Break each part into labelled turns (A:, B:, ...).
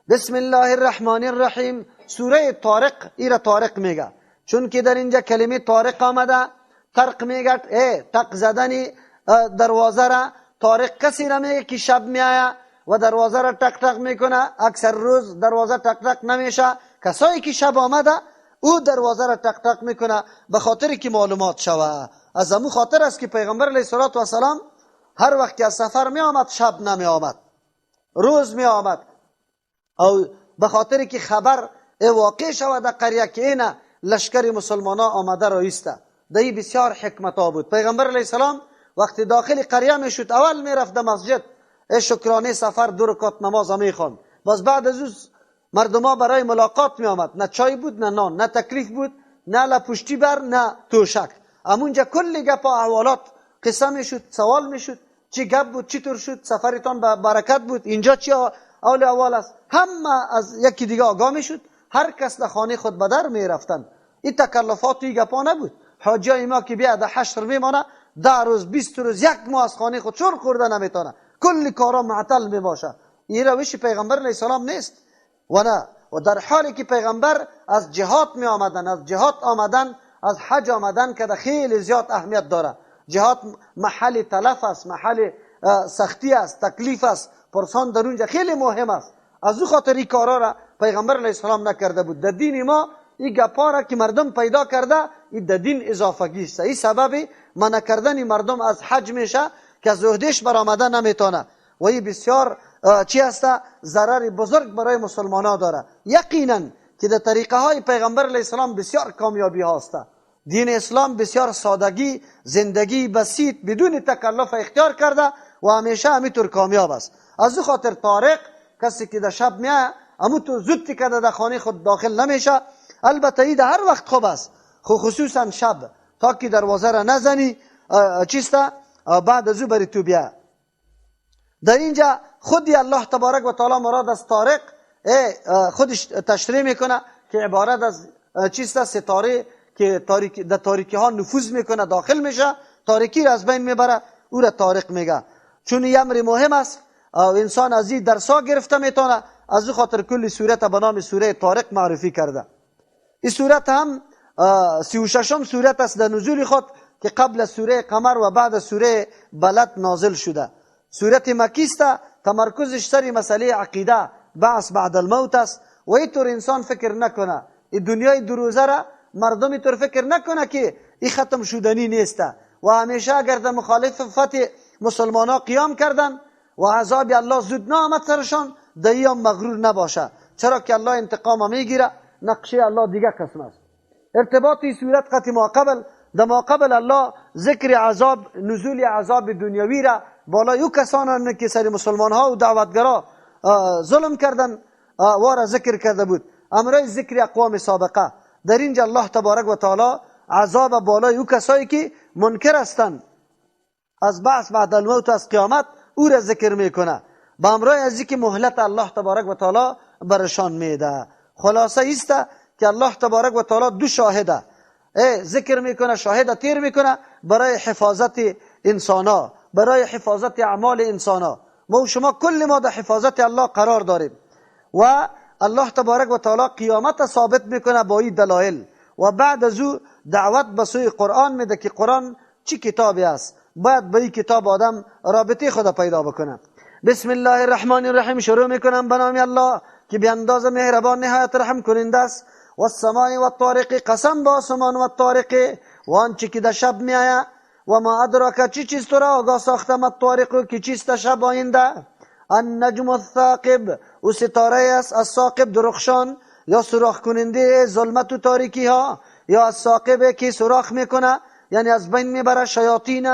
A: بسم الله الرحمن الرحیم. سوره طارق، ایره طارق میگه چون که در اینجا کلمه طارق آمده. طرق میگه تق زدن دروازه را. طارق کسی را میگه که شب میآید و دروازه را تق تق میکنه. اکثر روز دروازه تق تق نمیشه، کسایی که شب آمده او دروازه را تق تق میکنه به خاطر که معلومات شوه. از امو خاطر است که پیغمبر علیه الصلاة والسلام هر وقت که از سفر می آمد شب نمی آمد، روز می آمد، او به خاطر که خبر واقع شود در قریه که اینه لشکر مسلمان ها آمده را ایسته. در این بسیار حکمت ها بود. پیغمبر علیه السلام وقتی داخل قریه می شد اول می رفت در مسجد، شکرانه سفر 2 رکعت نماز می خواند. باز بعد از او مردم ها برای ملاقات می آمد، نه چای بود نه نان، نه تکلیف بود، نه لپشتی بر نه توشک. امونجا کل گپ و احوالات قصه می شد، سوال می شد، چی گپ بود، چی طور شد، سفرتان به برکت بود، اینجا چی اول اول است. همه از یکی دیگه آگاه می شد، هر کس در خانه خود به در می رفتن. این تکلفات این گپا نبود. حاجی ما که بیا در حشر میمانه 10 روز 20 روز یک ماه از خانه خود چون خورده نمیتونه، کل کارا معطل می باشه. این روش پیغمبر علیه السلام نیست و نه. و در حالی که پیغمبر از جهاد می آمدن، از جهاد آمدن، از حج آمدن که خیلی زیاد اهمیت داره. جهاد محل تلف است، محل سختی است، تکلیف است، پرسان در اونجا خیلی مهم است. از او خاطر این کارا را پیغمبر علیه السلام نکرده بود. در دین ما این گپا را که مردم پیدا کرده این در دین اضافگی است. این سبب منع کردن مردم از حج میشه که از عهدهش برآمده نمیتونه و این بسیار چی است، ضرر بزرگ برای مسلمان ها داره. یقینا که در طریقه های پیغمبر علیه السلام بسیار کامیابی هاست. دین اسلام بسیار سادگی، زندگی بسیط بدون تکلف اختیار کرده و همیشه همینطور کامیاب است. از او خاطر طارق کسی که در شب میاد امو تو زود که در خانه خود داخل نمیشه. البته این در هر وقت خوب است، خصوصا شب، تا که دروازه را نزنی چیسته بعد از او بری تو بیا. در اینجا خودی الله تبارک و تعالی مراد از طارق خودش تشریح میکنه که عبارت از چیست، ستاره که در تاریکی ها نفوذ میکنه، داخل میشه، تاریکی را از بین میبره، او را طارق میگه. چون این امر مهم است، انسان از این درسا گرفته میتونه. از او خاطر کل سورت به نام سوره طارق معرفی کرده. این سورت هم 36 سورت است در نزول خود که قبل از سوره قمر و بعد از سوره بلد نازل شده. سورت مکی است، تمرکزش سر مسئله عقیده، بعث بعد الموت است. و اینطور انسان فکر نکنه این دنیای دو روزه را مردم اینطور فکر نکنه که این ختم شدنی نیست و همیشه اگر در مخالفت مسلمان ها قیام کردن و عذاب الله زود نآمد سرشان، در مغرور نباشه، چرا که الله انتقام میگیره. نقشه الله دیگه قسم است. ارتباط این صورت قطع ما قبل، در ما قبل الله ذکر عذاب، نزول عذاب دنیوی را بالای او کسان که سر مسلمان ها و دعوتگرا ظلم کردن وارا ذکر کرده بود. امرای ذکر اقوام سابقه. در اینجا الله تبارک و تعالی عذاب بالای او کسایی که منکر هستند از بعث بعد الموت، از قیامت، او را ذکر میکنه با امرای از که مهلت الله تبارک و تعالی برشان میده. خلاصه ایست که الله تبارک و تعالی دو شاهده ذکر میکنه، شاهده تیر میکنه برای حفاظت انسانا، برای حفاظت اعمال انسانا. ما و شما کل ما در حفاظت الله قرار داریم و الله تبارک و تعالی قیامت ثابت میکنه با این دلایل و بعد از او دعوت به سوی قرآن میده که قرآن چی کتابی است، باید به این کتاب آدم رابطه خود پیدا بکنه. بسم الله الرحمن الرحیم. شروع میکنم به نام الله که بی اندازه مهربان نهایت رحم کننده است. و السماء و الطارق، قسم با آسمان و الطارق و آنچه که در شب میآید. و ما ادراک، چی چیز تو را آگاه ساختم، الطارق که چیست شب آینده. النجم الثاقب، او ستاره است، الثاقب درخشان یا سوراخ کننده ظلمت و تاریکی ها، یا الثاقب که سوراخ میکنه یعنی از بین میبره شیاطین،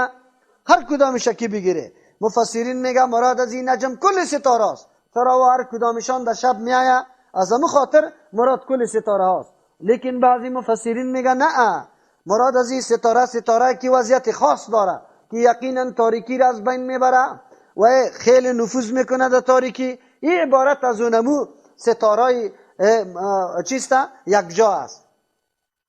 A: هر کدامش که بگیره. مفسرین میگه مراد از این نجم کل ستاره است، چرا و هر کدامشان در شب میآید، از همون خاطر مراد کل ستاره هاست. لیکن بعضی مفسرین میگه نه، مراد از این ستاره ستاره که وضعیت خاص داره که یقینا تاریکی را از بین میبره و خیلی نفوذ میکنه در تاریکی. این عبارت از اونمو ستاره چیست یک جا است.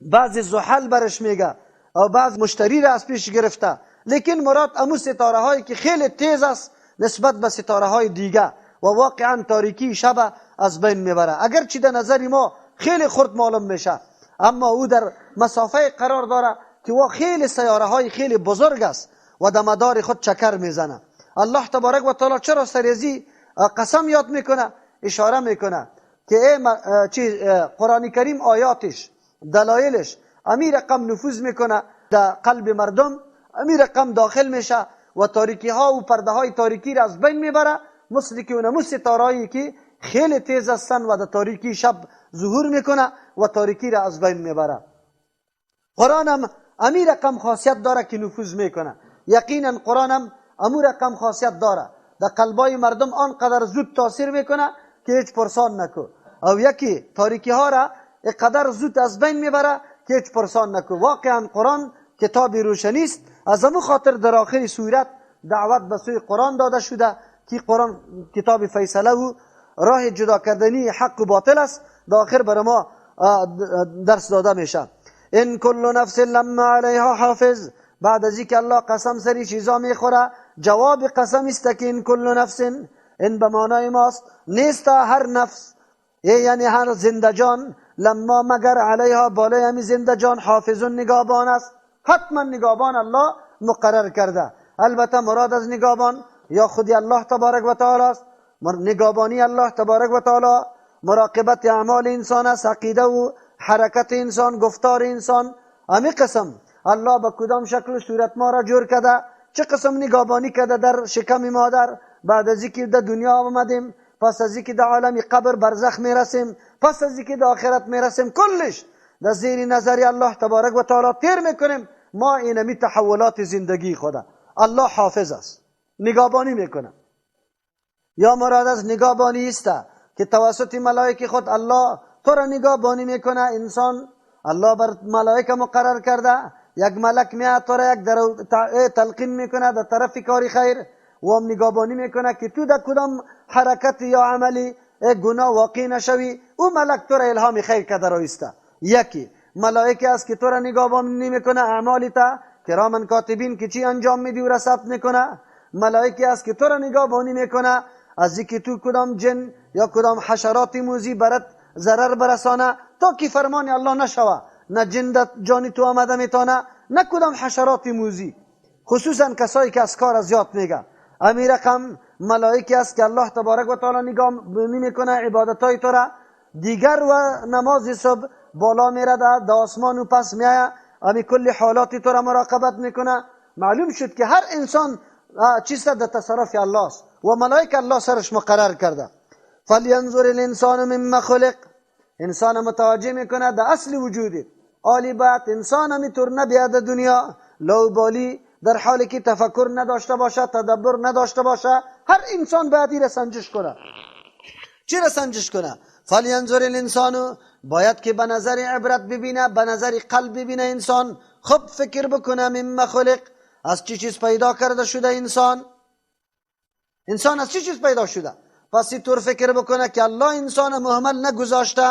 A: بعضی زحل برش میگه و بعض مشتری را از پیش گرفته، لیکن مراد امو ستاره هایی که خیلی تیز است نسبت به ستاره های دیگه، و واقعا تاریکی شب از بین میبره. اگرچه در نظر ما خیلی خرد معلوم میشه، اما او در مسافه قرار داره که او خیلی سیاره های خیلی بزرگ است و در مدار خود چکر میزنه. الله تبارک و تعالی چرا سریزی قسم یاد میکنه؟ اشاره میکنه که قرآن کریم آیاتش، دلایلش امی رقم نفوذ میکنه در قلب مردم، امی رقم داخل میشه و تاریکی ها و پرده های تاریکی را از بین میبره، مثل که اونمو ستارهایی که خیلی تیز هستن و در تاریکی شب ظهور میکنه و تاریکی را از بین میبره. قرآن هم امی رقم خاصیت داره که نفوذ میکنه. یقینا قرآن هم امو رقم خاصیت داره، در قلبای مردم آنقدر زود تاثیر میکنه که هیچ پرسان نکو، او یکی تاریکی ها را اقدر زود از بین میبره که هیچ پرسان نکو. واقعا قرآن کتاب روشنی است. از امو خاطر در آخر سورت دعوت به سوی قرآن داده شده که قرآن کتاب فیصله و راه جدا کردنی حق و باطل است. در آخر بر ما درس داده میشه. ان کل نفس لما علیها حافظ. بعد از اینکه الله قسم سری چیزا میخوره، جواب قسم است که ان کل نفس، ان به معنای ماست، نیست هر نفس، یعنی هر زنده جان، لما مگر علیها بالای همی زنده جان حافظ نگابان است. حتما نگابان الله مقرر کرده. البته مراد از نگابان یا خودی الله تبارک و تعالی است، نگابانی الله تبارک و تعالی مراقبت اعمال انسان است، عقیده و حرکت انسان، گفتار انسان. همی قسم الله به کدام شکل و صورت ما را جور کرده، چه قسم نگابانی کرده در شکم مادر، بعد از اینکه در دنیا آمدیم، پس از اینکه در عالم قبر برزخ میرسیم، پس از اینکه در آخرت میرسیم، کلش در زیر نظر الله تبارک و تعالی تیر میکنیم. ما اینمی تحولات زندگی خدا الله حافظ است، نگابانی میکنه. یا مراد از نگابانی است که توسط ملائک خود الله تو را نگابانی میکنه. انسان الله بر ملائکه مقرر کرده، یک ملک میاد تو را یک تلقین میکنه در طرف کاری خیر و هم نگابانی میکنه که تو در کدام حرکت یا عملی گناه واقع نشوی، او ملک تو را الهام خیر کرده رایسته. یکی ملائکه است که تو را نگابانی میکنه اعمالی تا کرامن کاتبین که چی انجام میدی و را ثبت میکنه. ملائکه است که تو را نگابانی میکنه از اینکه تو کدام جن یا کدام حشرات موذی برات ضرر برسانه، تا که فرمان الله نشوه، نه جن در جانی تو آمده میتونه، نه کدام حشرات موذی، خصوصا کسایی که از کار زیاد میگه. امی رقم ملائکه است که الله تبارک و تعالی نگاه میکنه عبادتای تو را دیگر و نماز صبح بالا میره در آسمان و پس میایه، امی کل حالات تو را مراقبت میکنه. معلوم شد که هر انسان چیست در تصرف الله است و ملائکه الله سرش مقرر کرده. فلینظر الانسان مما خلق. انسان متوجه میکنه در اصل وجودی آلی بعد انسان همیطور نبیاد دنیا لاوبالی، در حالی که تفکر نداشته باشه، تدبر نداشته باشه. هر انسان باید این را سنجش کنه. چی را سنجش کنه؟ فلینظر الانسان، باید که به نظر عبرت ببینه، به نظر قلب ببینه. انسان خب فکر بکنه مما خلق، از چی چیز پیدا کرده شده انسان، انسان از چی چیز پیدا شده. پس اینطور فکر بکنه که الله انسان مهمل نگذاشته.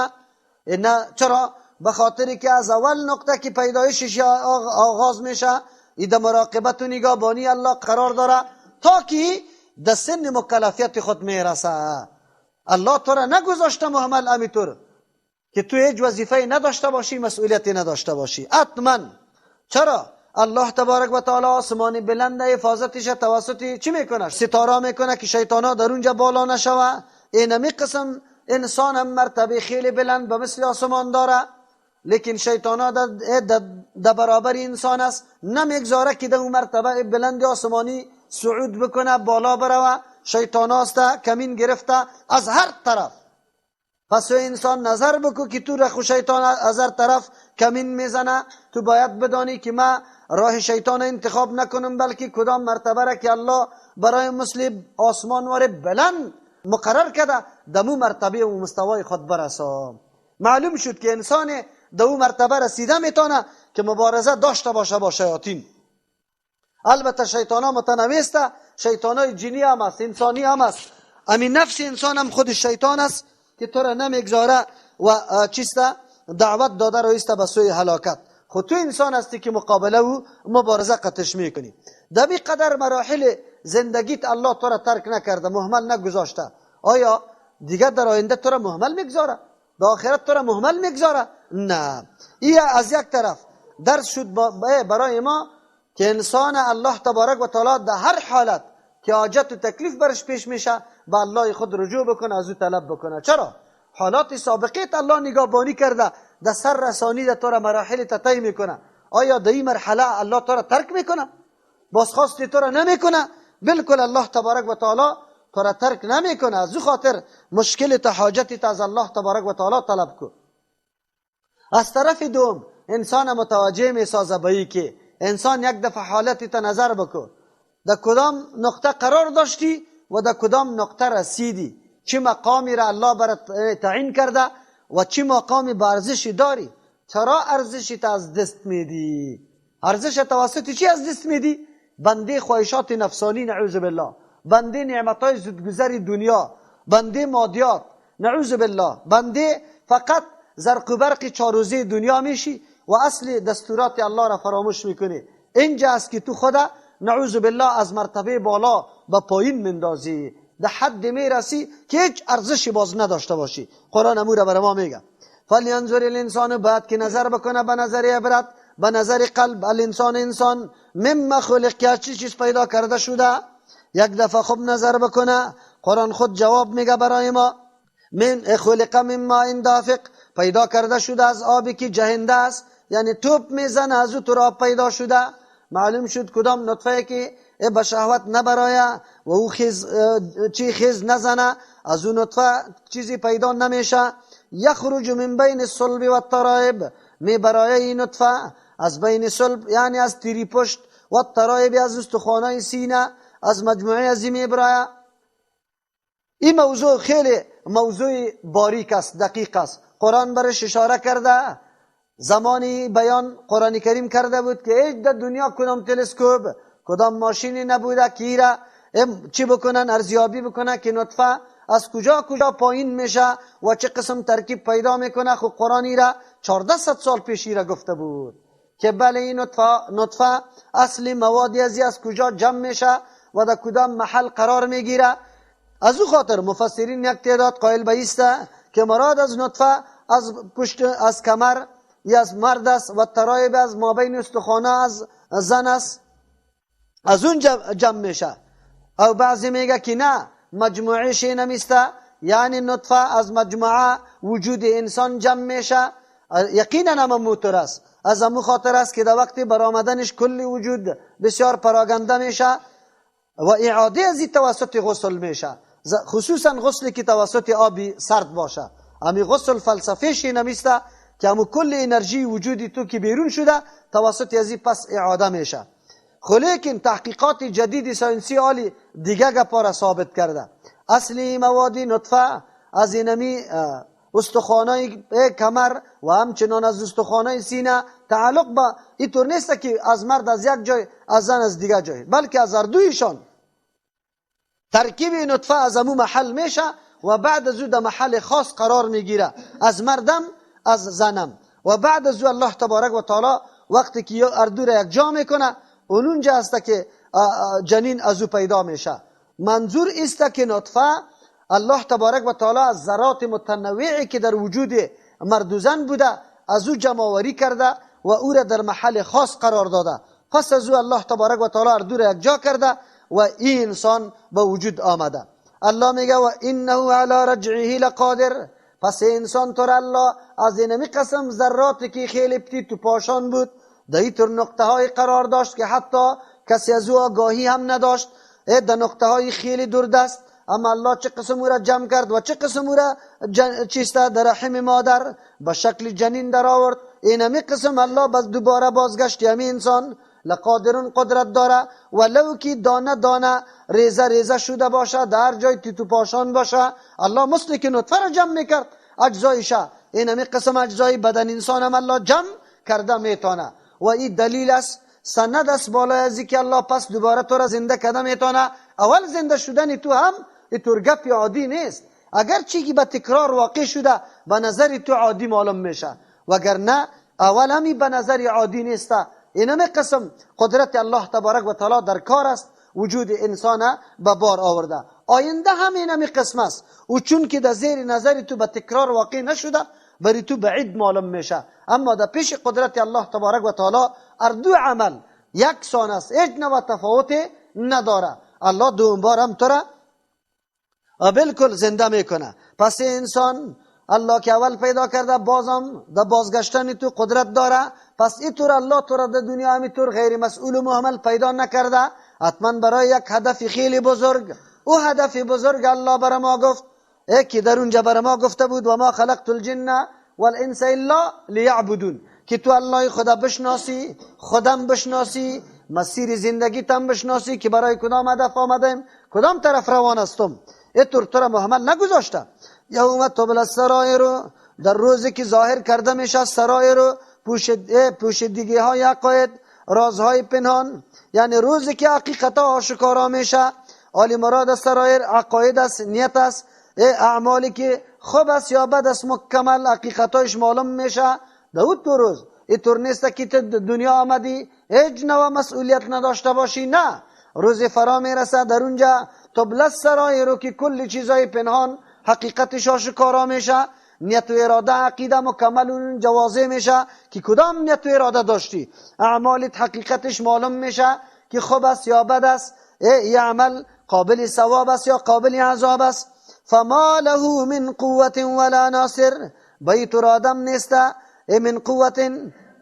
A: نه، چرا؟ به خاطری که از اول نقطه که پیدایشش آغاز میشه ایده مراقبت و نگهبانی الله قرار داره تا که در سن مکلفیت خود میرسه. الله تو را نگذاشته مهمل امیطور که تو هیچ وظیفه نداشته باشی، مسئولیتی نداشته باشی. حتما. چرا؟ الله تبارک و تعالی آسمان بلند حفاظتش توسط چی میکنه؟ ستاره میکنه که شیطانا در اونجا بالا نشوه. اینمی قسم انسان هم مرتبه خیلی بلند به مثل آسمان داره، لیکن شیطانا در برابر انسان است، نمیگذاره که در اون مرتبه بلند آسمانی صعود بکنه، بالا بروه. شیطانا است کمین گرفته از هر طرف. پس انسان نظر بکو که تو رخ شیطان از هر طرف کمین میزنه، تو باید بدانی که ما راه شیطان انتخاب نکنم، بلکه کدام مرتبه را که الله برای مثل آسمان واره بلند مقرر کرده دمو مرتبه و مستوای خود برسم. معلوم شد که انسان دو مرتبه رسیده میتونه که مبارزه داشته باشه با شیاطین. البته شیطان ها متنوع است، شیطان های جنی هم است، انسانی هم است. امین نفس انسان هم خود شیطان است که تو را نمیگذاره و چیست دعوت داده رویست به سوی هلاکت. خود تو انسان هستی که مقابله و مبارزه قطش میکنی. دمی قدر مراحل زندگیت الله تو را ترک نکرده، مهمل نگذاشته. آیا دیگه در آینده تو را مهمل میگذاره؟ در آخرت تو را مهمل میگذاره؟ نه. این از یک طرف درس شد برای ما که انسان الله تبارک و تعالی در هر حالت که حاجت و تکلیف برش پیش میشه به الله خود رجوع بکنه، از او طلب بکنه. چرا؟ حالات سابقه الله نگاهبانی کرده، در سر رسانی در تو را مراحل طی میکنه. آیا در این مرحله الله تو را ترک میکنه؟ بازخواست تو را نمیکنه؟ بالکل الله تبارک و تعالی تو را ترک نمیکنه. از او خاطر مشکل تا حاجت از الله تبارک و تعالی طلب کن. از طرف دوم انسان متوجه میسازه به ای که انسان یک دفعه حالت تا نظر بکن، در کدام نقطه قرار داشتی و در کدام نقطه رسیدی، چه مقامی را الله برات تعیین کرده و چه مقامی به ارزشی داری. چرا ارزشی تا از دست میدی؟ ارزش توسط چی از دست میدی؟ بنده خواهشات نفسانی نعوذ بالله، بنده نعمتهای زودگذر دنیا، بنده مادیات نعوذ بالله، بنده فقط زرق و برق چهار روزه دنیا میشی و اصل دستورات الله را فراموش میکنی. اینجا است که تو خدا نعوذ بالله از مرتبه بالا به پایین مندازی، در حد میرسی که هیچ ارزشی باز نداشته باشی. قرآن امور برای ما میگه فلینظر الانسان، باید که نظر بکنه به نظر عبرت، به نظر قلب، الانسان انسان، مما خلق، که چی چیز پیدا کرده شده. یک دفعه خوب نظر بکنه، قرآن خود جواب میگه برای ما، من خلق مما این دافق، پیدا کرده شده از آبی که جهنده است، یعنی توپ میزنه از او تراب پیدا شده. معلوم شد کدام نطفه که به شهوت نبرایه و او خیز چی خیز نزنه، از او نطفه چیزی پیدا نمیشه. یخرج من بین الصلب و الترائب، می برایه این نطفه از بین صلب یعنی از تیری پشت، و الترائب از استخوانای سینه، از مجموعه از می برایه. این موضوع خیلی موضوع باریک است، دقیق است. قرآن برش اشاره کرده، زمانی بیان قرآن کریم کرده بود که هیچ در دنیا کدام تلسکوپ، کدام ماشینی نبوده که ایره چی بکنن، ارزیابی بکنن که نطفه از کجا کجا پایین میشه و چه قسم ترکیب پیدا میکنه. خب قرآن ایره 1400 سال پیش ایره گفته بود که بله این نطفه اصل موادی از کجا جمع میشه و در کدام محل قرار میگیره. از او خاطر مفسرین یک تعداد قائل به ایسته که مراد از نطفه از پشت، از کمر یا از مرد است و ترایب از مابین استخوانه از زن است، از اون جمع میشه. او بعضی میگه که نه، مجموعه شی نمیسته، یعنی نطفه از مجموعه وجود انسان جمع میشه. یقینا هم موتور است، از امو خاطر است که در وقت برآمدنش کل وجود بسیار پراگنده میشه و اعاده از این توسط غسل میشه، خصوصا غسلی که توسط آبی سرد باشه. امی غسل فلسفه نمیسته که امو کل انرژی وجودی تو که بیرون شده توسط از این پس اعاده میشه. لیکن تحقیقات جدید ساینسی عالی دیگه گپا را ثابت کرده، اصلی موادی نطفه از اینمی استخوانای کمر و همچنان از استخوانای سینه تعلق با اینطور نیست که از مرد از یک جای، از زن از دیگه جای، بلکه از هر دویشان ترکیب نطفه از امو محل میشه و بعد از او در محل خاص قرار میگیره، از مردم از زنم. و بعد از او الله تبارک و تعالی وقتی که هر دو را یک جا میکنه، اونجا است که جنین از او پیدا میشه. منظور است که نطفه الله تبارک و تعالی از ذرات متنوعی که در وجود مرد و زن بوده از او جمع آوری کرده و او را در محل خاص قرار داده. پس از او الله تبارک و تعالی هر دو را یک جا کرده و این انسان به وجود آمده. الله میگه و انه علی رجعه لقادر. پس انسان تو را الله از اینمی قسم ذراتی که خیلی پتی تو پاشان بود، در اینطور نقطه های قرار داشت که حتی کسی از او آگاهی هم نداشت، در نقطه های خیلی دوردست، اما الله چه قسم او را جمع کرد و چه قسم او را چیسته در رحم مادر به شکل جنین در آورد. اینمی قسم الله بس دوباره بازگشت یعنی انسان لقادرون قدرت داره، ولو که دانه دانه ریزه ریزه شده باشه، در جای تیتو پاشان باشه، الله مثل که نطفه را جمع میکرد اجزایشه، اینمی قسم اجزای بدن انسان هم الله جمع کرده میتونه. و این دلیل است، سند است بالای از که الله پس دوباره تو را زنده کرده میتونه. اول زنده شدن تو هم اینطور گپ عادی نیست، اگر چی که به تکرار واقع شده به نظر تو عادی معلوم میشه، وگرنه اول همی به نظر عادی نیست. اینمی قسم قدرت الله تبارک و تعالی در کار است، وجود انسان به بار آورده. آینده هم اینمی قسم است. و چون که در زیر نظر تو به تکرار واقع نشده، بری تو بعید معلوم میشه، اما در پیش قدرت الله تبارک و تعالی هر دو عمل یکسان است، هیچ نوع تفاوت نداره. الله دوم بار هم تو را بالکل زنده میکنه. پس انسان الله که اول پیدا کرده، بازم در بازگشتن تو قدرت داره. پس اینطور الله تو را در دنیا همینطور غیر مسئول و مهمل پیدا نکرده، حتما برای یک هدف خیلی بزرگ. او هدف بزرگ الله برای ما گفت، که در اونجا برای ما گفته بود و ما خلقت الجن والانس الا لیعبدون، که تو الله خدا بشناسی، خودم بشناسی، مسیر زندگی تم بشناسی که برای کدام هدف آمدیم، کدام طرف روان هستم. اینطور تو را مهمل نگذاشته. یوم تبلی السرائر، در روزی که ظاهر کرده میشه سرائر، پوشیدگی های عقاید، رازهای پنهان، یعنی روزی که حقیقت ها آشکارا میشه. عالی مراد سرایر عقاید است، نیت است، اعمالی که خوب است یا بد است مکمل حقیقتایش معلوم میشه در اون تو روز. اینطور نیست که تو دنیا آمدی هیچ نوع مسئولیت نداشته باشی، نه، روز فرا میرسه در اونجا تبلی السرایر که کل چیزای پنهان حقیقتش آشکارا میشه، نیت و اراده عقیده مکمل اون جوازه میشه که کدام نیت و اراده داشتی، اعمالت حقیقتش معلوم میشه که خوب است یا بد است، ای عمل قابل ثواب است یا قابل عذاب است. فما له من قوة ولا ناصر، بیت آدم نیست من قوة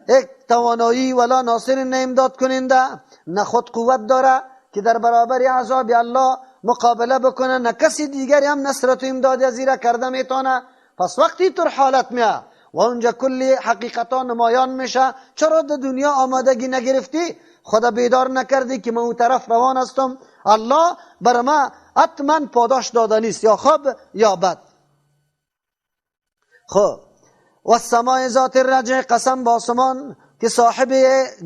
A: یک توانایی ولا ناصر، نه امداد کننده، نه خود قوت داره که در برابر عذاب الله مقابله بکنه، نه کسی دیگری هم نصرت و امداد از ایره کرده میتونه. پس وقتی تر حالت میاد و اونجا کلی حقیقتا نمایان میشه، چرا در دنیا آمادگی نگرفتی، خدا بیدار نکردی که من اون طرف روان هستم، الله بر ما حتما پاداش دادنیست، یا خوب یا بد. خب و السماء ذات الرجع، قسم با آسمان که صاحب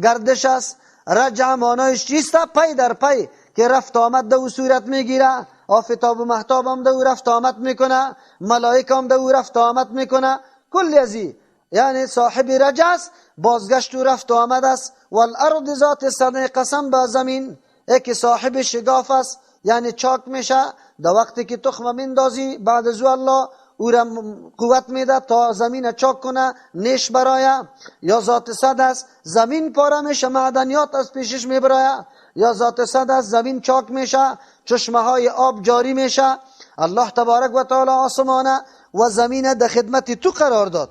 A: گردش است. رجع معنایش چیست؟ پی در پی که رفت آمد دو صورت میگیره، آفتاب و مهتاب هم دو رفت آمد میکنه، ملائک هم دو رفت آمد میکنه، کل ازی یعنی صاحب رجع است، بازگشت و رفت آمد است. والارض ذات الصدع، قسم با زمین که صاحب شگاف است، یعنی چاک میشه در وقتی که تخم میندازی، بعد از الله او را قوت میده تا زمین چاک کنه، نیش برایه. یا ذات صد است، زمین پاره میشه، معدنیات از پیشش میبرایه. یا ذات صد است، زمین چاک میشه، چشمه های آب جاری میشه. الله تبارک و تعالی آسمانه و زمین در خدمت تو قرار داد.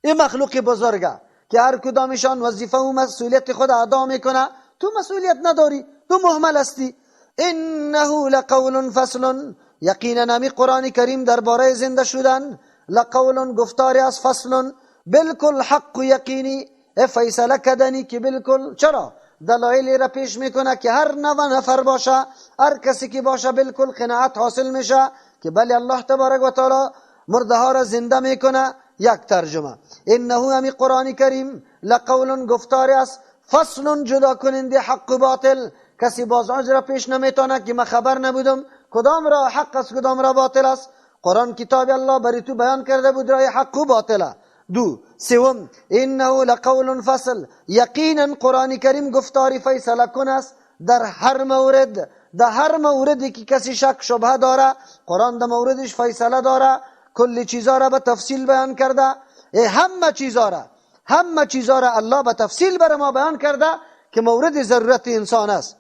A: این مخلوق بزرگه که هر کدامشان وظیفه و مسئولیت خود ادا میکنه، تو مسئولیت نداری، تو مهمل هستی. انه لقول فصل، یقینا نمی قرآن کریم درباره زنده شدن لقول گفتاری از فصل، بالکل حق و یقینی، فیصله کردنی که بالکل. چرا؟ دلایل را پیش میکنه که هر نوع نفر باشه، هر کسی که باشه بالکل قناعت حاصل میشه که بله الله تبارک و تعالی مرده ها را زنده میکنه. یک ترجمه انه همی قرآن کریم لقول گفتاری است فصل جدا کننده حق و باطل، کسی باز عذر پیش نمیتونه که من خبر نبودم کدام را حق است کدام را باطل است. قرآن کتاب الله بری تو بیان کرده بود راه حق و باطل. دو سوم انه لقول فصل، یقینا قرآن کریم گفتاری فیصله کن است در هر مورد، در هر موردی که کسی شک شبهه داره قرآن در موردش فیصله داره، کل چیزا را به تفصیل بیان کرده، همه چیزا را، همه چیزا را الله به تفصیل بر ما بیان کرده که مورد ضرورت انسان است.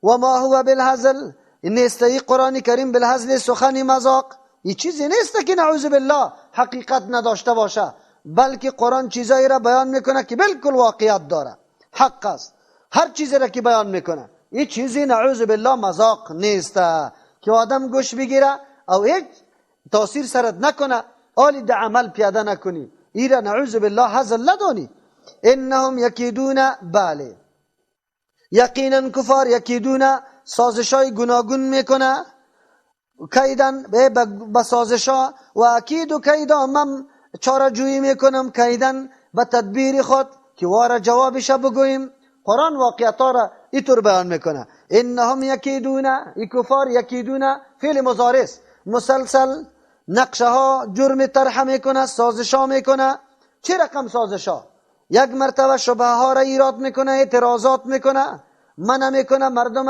A: و ما هو بالهزل، نیست ای قرآن کریم بالهزل سخن مذاق، این چیزی نیست که نعوذ بالله حقیقت نداشته باشه، بلکه قرآن چیزایی را بیان میکنه که بالکل واقعیت داره، حق است، هر چیزی را که بیان میکنه این چیزی نعوذ بالله مذاق نیست که آدم گوش بگیره او هیچ تاثیر سرت نکنه، آلی در عمل پیاده نکنی، ای را نعوذ بالله هزل ندانی. انهم یکیدون، بله یقینا کفار یکیدون سازشای گوناگون میکنه، کیدن به سازشا و اکید و کیدا، من چاره جویی میکنم، کیدن به تدبیر خود که واره جوابش بگوییم. قرآن واقعیت را اینطور بیان میکنه انهم یکیدون، ای کفار یکیدون فعل مضارع است، مسلسل نقشه ها جرم طرح میکنه، سازش ها میکنه. چه رقم سازش ها؟ یک مرتبه شبهه ها را ایراد میکنه، اعتراضات میکنه، منع میکنه مردم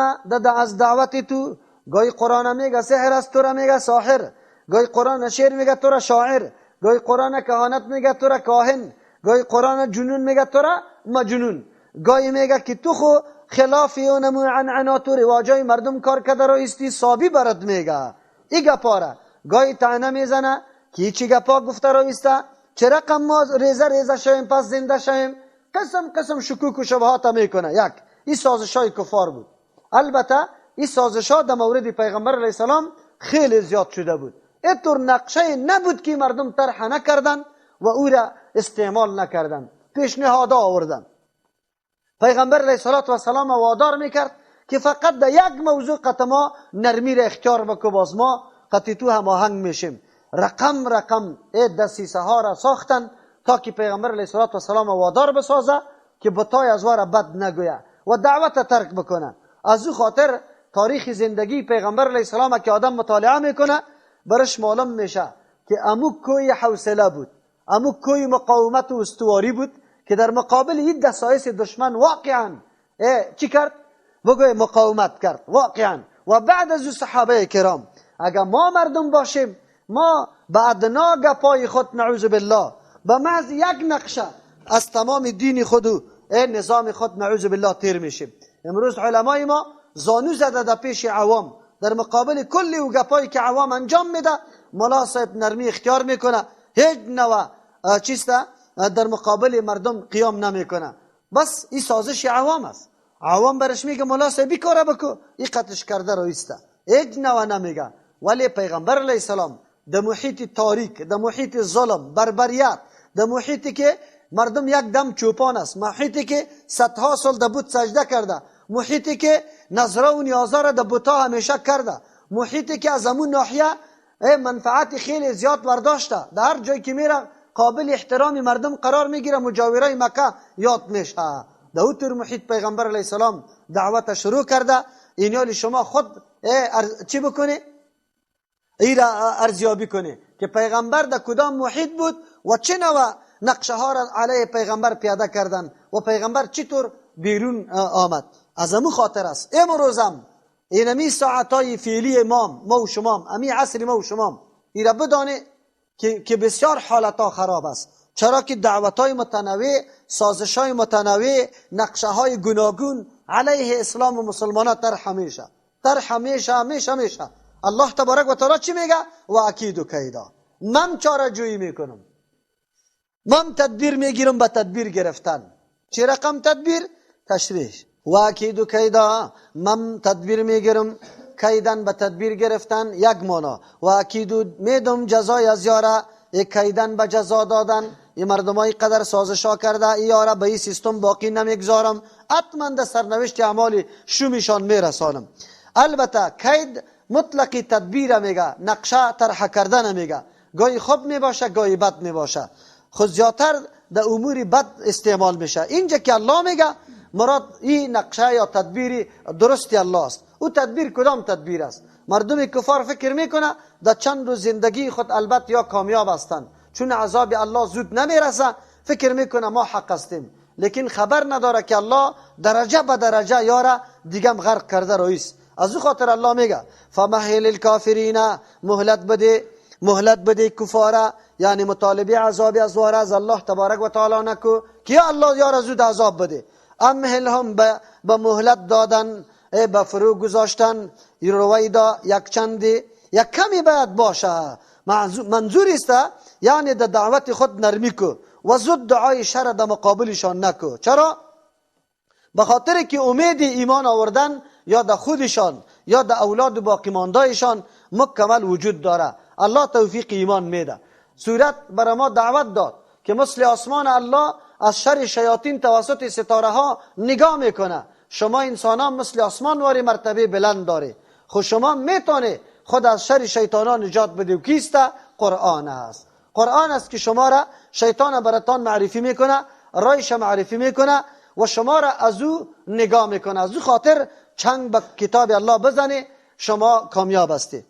A: از دعوت تو، گاهی قرآن میگه سحر است، تو را میگه ساحر. گاهی قرآن شعر میگه، تو را شاعر. گاهی قرآن کهانت میگه، تو را کاهن. گاهی قرآن جنون میگه، تو را مجنون. گاهی میگه که تو خو خلاف اونمو عنعنات و رواجای مردم کار کرده را استی، صابی برات میگه ای گپاره. گاهی طعنه میزنه که چی گپا گفته را ایسته، چه رقم ما ریزه ریزه شویم پس زنده شویم. قسم قسم شکوک و شبهات میکنه. یک این سازش های کفار بود. البته این سازش ها در مورد پیغمبر علیه السلام خیلی زیاد شده بود. اینطور نقشه نبود که مردم طرح نکردن و او را استعمال نکردن، پیشنهاد آوردن. پیغمبر علیه السلام وادار میکرد که فقط در یک موضوع قط ما نرمی را اختیار بکو، باز ما قطی تو هماهنگ میشیم. رقم رقم دسیسه ها را ساختن تا که پیغمبر علیه السلام وادار بسازه که بتای از را بد نگویه و دعوت ترک بکنه. از او خاطر تاریخ زندگی پیغمبر علیه السلام که آدم مطالعه میکنه برش معلوم میشه که امو کوی حوصله بود، امو کوی مقاومت و استواری بود که در مقابل این دسایس دشمن واقعا چی کرد؟ بگوی مقاومت کرد واقعا. و بعد از او صحابه کرام، اگر ما مردم باشیم ما به ادنا گپای خود نعوذ بالله به محض یک نقشه از تمام دین خود و نظام خود نعوذ بالله تیر میشیم. امروز علمای ما زانو زده در پیش عوام، در مقابل کل و گپایی که عوام انجام میده ملا صاحب نرمی اختیار میکنه، هیچ نوع چیسته در مقابل مردم قیام نمیکنه. بس این سازش عوام است. عوام برش میگه ملا صاحب این کاره بکو، این قطش کرده رویسته، هیچ نوع نمیگه. ولی پیغمبر علیه السلام در محیط تاریک، در محیط ظلم، بربریت، در محیطی که مردم یک دم چوپان است، محیطی که صدها سال در بت سجده کرده، محیطی که نظره و نیازه را در بت‌ها همیشه کرده، محیطی که از امون ناحیه منفعت خیلی زیاد برداشته، در هر جایی که میره قابل احترام مردم قرار میگیره، مجاورای مکه یاد میشه. در او طور محیط پیغمبر علیه السلام دعوت شروع کرده. اینیال شما خود چی بکنی؟ ای را ارزیابی کنی که پیغمبر در کدام محیط بود و چه نوع نقشه ها را علیه پیغمبر پیاده کردن و پیغمبر چطور بیرون آمد. از امو خاطر است امروزم اینمی ساعتای فعلی ما و شما، امی عصر ما و شما، ای را بدانه که بسیار حالتها خراب است. چرا که دعوتهای متنوع، سازشهای متنوع، نقشه های گوناگون علیه اسلام و مسلمان ها طرح میشه، طرح میشه، همیشه میشه. الله تبارک و تعالی چی میگه؟ و اکید و کیدا، من چاره جویی میکنم، من تدبیر میگیرم به تدبیر گرفتن. چه رقم تدبیر؟ تشریح. و اکید و کیدا، من تدبیر میگیرم، کیدن به تدبیر گرفتن یک مانا. و اکید میدم جزای از یاره، یک کیدن به جزا دادن. این مردمای قدر سازشا کرده، ای یاره به این سیستم باقی نمیگذارم، حتما در سرنوشت اعمال شومشان میرسانم. البته کید مطلقی تدبیر میگه، نقشه طرح کردن میگه. گاهی خوب میباشه، گاهی بد میباشه. خود زیادتر در امور بد استعمال میشه. اینجا که الله میگه مراد این نقشه یا تدبیر درستی الله است. او تدبیر کدام تدبیر است؟ مردم کفار فکر میکنه در چند روز زندگی خود البته یا کامیاب هستند، چون عذاب الله زود نمیرسه، فکر میکنه ما حق هستیم، لیکن خبر نداره که الله درجه به درجه یاره دیگم غرق کرده رئیس. از او خاطر الله میگه فمهل الکافرین، مهلت بده، مهلت بده کفاره، یعنی مطالبه عذاب از واره از الله تبارک و تعالی نکو که یا الله یاره زود عذاب بده. امهلهم به مهلت دادن، به فرو گذاشتن، رویدا یک چندی یک کمی باید باشه. منظور است یعنی در دعوت خود نرمی کو و زود دعای شر در مقابلشان نکو. چرا؟ به خاطر که امید ایمان آوردن یا در خودشان یا در اولاد باقی ماندهشان مکمل وجود داره. الله توفیق ایمان میده. سورت برای ما دعوت داد که مثل آسمان الله از شر شیاطین توسط ستاره ها نگاه میکنه. شما انسان ها مثل آسمان واری مرتبه بلند داره، خود شما میتونه خود از شر شیطان ها نجات بده. و کیست؟ قرآن است. قرآن است که شما را شیطان براتان معرفی میکنه، رایش معرفی میکنه و شما را از او نگاه میکنه. از او خاطر چنگ به کتاب الله بزنی شما کامیاب هستی.